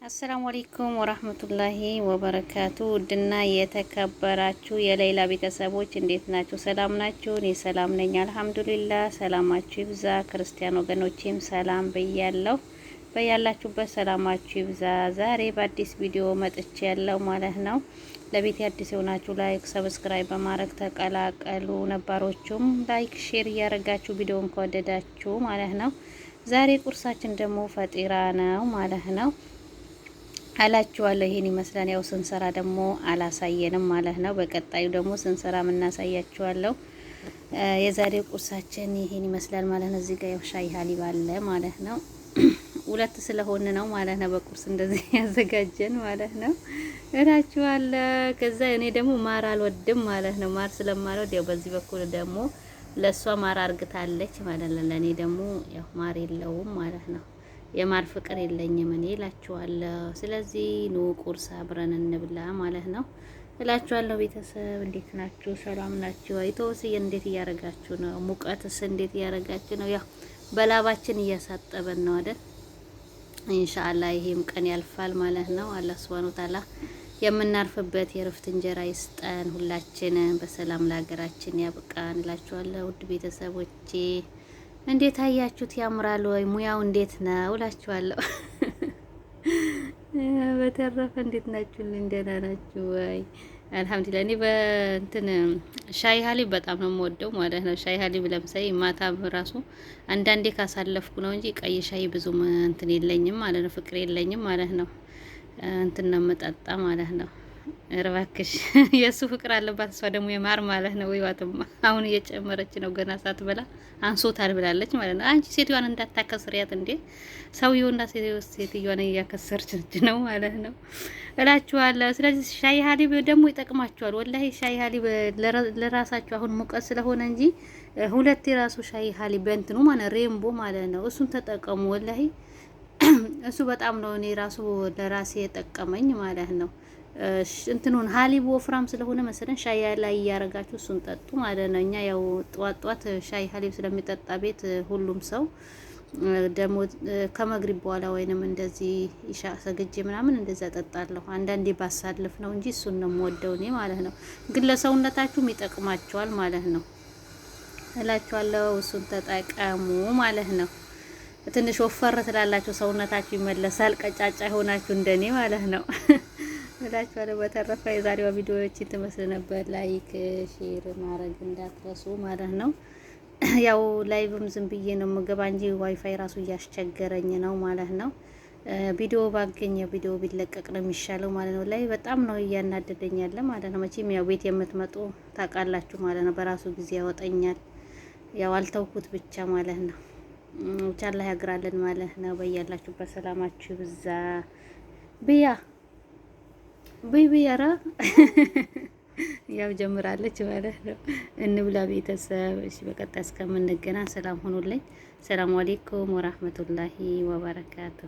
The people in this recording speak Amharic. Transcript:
السلام عليكم ورحمة الله وبركاته። ውድና የተከበራችሁ የሌላ ቤተሰቦች እንዴት ናችሁ? ሰላም ናችሁ? እኔ ሰላም ነኝ الحمد لله። ሰላማችሁ ይብዛ። ክርስቲያን ወገኖቼም ሰላም ብያለሁ። በያላችሁበት ሰላማችሁ ይብዛ። ዛሬ በአዲስ ቪዲዮ መጥቼ ያለው ማለት ነው። ለቤት አዲስ የሆናችሁ like፣ subscribe በማድረግ ተቀላቀሉ። ነባሮቹም like፣ share እያደረጋችሁ ቪዲዮን ከወደዳችሁ ማለት ነው። ዛሬ ቁርሳችን ደግሞ فطيرة ነው ማለት ነው አላችኋለሁ። ይሄን ይመስላል። ያው ስንሰራ ደግሞ አላሳየንም ማለት ነው። በቀጣዩ ደግሞ ስንሰራ የምናሳያችኋለሁ። የዛሬው ቁርሳችን ይሄን ይመስላል ማለት ነው። እዚህ ጋር ያው ሻይ حليب አለ ማለት ነው። ሁለት ስለሆነ ነው ማለት ነው። በቁርስ እንደዚህ ያዘጋጀን ማለት ነው እላችኋለሁ። ከዛ እኔ ደግሞ ማር አልወድም ማለት ነው። ማር ስለማልወድ ያው በዚህ በኩል ደግሞ ለእሷ ማር አርግታለች ማለት ነው። ለእኔ ደግሞ ያው ማር የለውም ማለት ነው። የማር ፍቅር የለኝም እኔ እላችኋለሁ። ስለዚህ ኑ ቁርስ አብረን እንብላ ማለት ነው እላችኋለሁ። ቤተሰብ እንዴት ናችሁ? ሰላም ናችሁ? አይቶስ እንዴት እያረጋችሁ ነው? ሙቀትስ እንዴት እያረጋችሁ ነው? ያው በላባችን እያሳጠበን ነው አይደል? إن شاء الله ይሄም ቀን ያልፋል ማለት ነው። አላህ سبحانه وتعالى የምናርፍበት የእረፍት እንጀራ ይስጠን። ሁላችንን በሰላም ለሀገራችን ያብቃን እላችኋለሁ። ውድ ቤተሰቦቼ እንዴት አያችሁት? ያምራል ወይ? ሙያው እንዴት ነው እላችኋለሁ። በተረፈ እንዴት ናችሁልኝ? ደህና ናችሁ ወይ? الحمد لله። እኔ በእንትን ሻይ حليب በጣም ነው የምወደው ማለት ነው። ሻይ حليب ለምሳሌ ማታ ራሱ አንዳንዴ ካሳለፍኩ ነው እንጂ ቀይ ሻይ ብዙም እንትን የለኝም ማለት ነው፣ ፍቅር የለኝም ማለት ነው። እንትን ነው የምጠጣ ማለት ነው። እባክሽ የእሱ ፍቅር አለባት፣ እሷ ደግሞ የማር ማለት ነው። ወይዋትማ አሁን እየጨመረች ነው፣ ገና ሳትበላ አንሶታል ብላለች ማለት ነው። አንቺ ሴትዮዋን እንዳታከስሪያት እንዴ! ሰውየውና ሴትዮዋን እያከሰርች ነው ማለት ነው እላችኋለሁ። ስለዚህ ሻይ حليب ደግሞ ይጠቅማችኋል። والله ሻይ حليب ለራሳችሁ አሁን ሙቀት ስለሆነ እንጂ ሁለት የራሱ ሻይ حليب በእንትኑ ማለት ሬምቦ ማለት ነው። እሱን ተጠቀሙ። والله እሱ በጣም ነው እኔ ራሱ ለራሴ የጠቀመኝ ማለት ነው። እንትኑን حليب ወፍራም ስለሆነ መሰለን ሻይ ላይ እያረጋችሁ እሱን ጠጡ ማለት ነው። እኛ ያው ጧት ጧት ሻይ حليب ስለሚጠጣ ቤት ሁሉም ሰው ደግሞ ከ مغرب በኋላ ወይንም እንደዚህ ኢሻ ሰግጄ ምናምን እንደዛ ጠጣለሁ። አንዳንዴ ባሳልፍ ነው እንጂ እሱን ነው የምወደው እኔ ማለት ነው። ግን ለሰውነታችሁም ይጠቅማችኋል ማለት ነው እላችኋለሁ። እሱን ተጠቀሙ ማለት ነው። ትንሽ ወፈር ትላላችሁ፣ ሰውነታችሁ ይመለሳል። ቀጫጫ የሆናችሁ እንደኔ ማለት ነው እላችኋለሁ። በተረፈ የዛሬዋ ቪዲዮዎችን ትመስል ነበር። like share ማድረግ እንዳትረሱ ማለት ነው። ያው live ም ዝም ብዬ ነው የምገባ እንጂ ዋይፋይ ራሱ እያስቸገረኝ ነው ማለት ነው። ቪዲዮ ባገኘ ቪዲዮ ቢለቀቅ ነው የሚሻለው ማለት ነው። ላይ በጣም ነው እያናደደኝ ያለ ማለት ነው። መቼም ያው ቤት የምትመጡ ታውቃላችሁ ማለት ነው። በራሱ ጊዜ ያወጠኛል። ያው አልተውኩት ብቻ ማለት ነው። ብቻ አላህ ያግራልን ማለት ነው። በያላችሁበት ሰላማችሁ ይብዛ። ብያ ብይ ብይ፣ ኧረ ያው ጀምራለች ማለት ነው። እንብላ ቤተሰብ። እሺ፣ በቀጣይ እስከምንገናኝ ሰላም ሆኑልኝ። ሰላም አለይኩም ወራህመቱላሂ ወበረካቱ።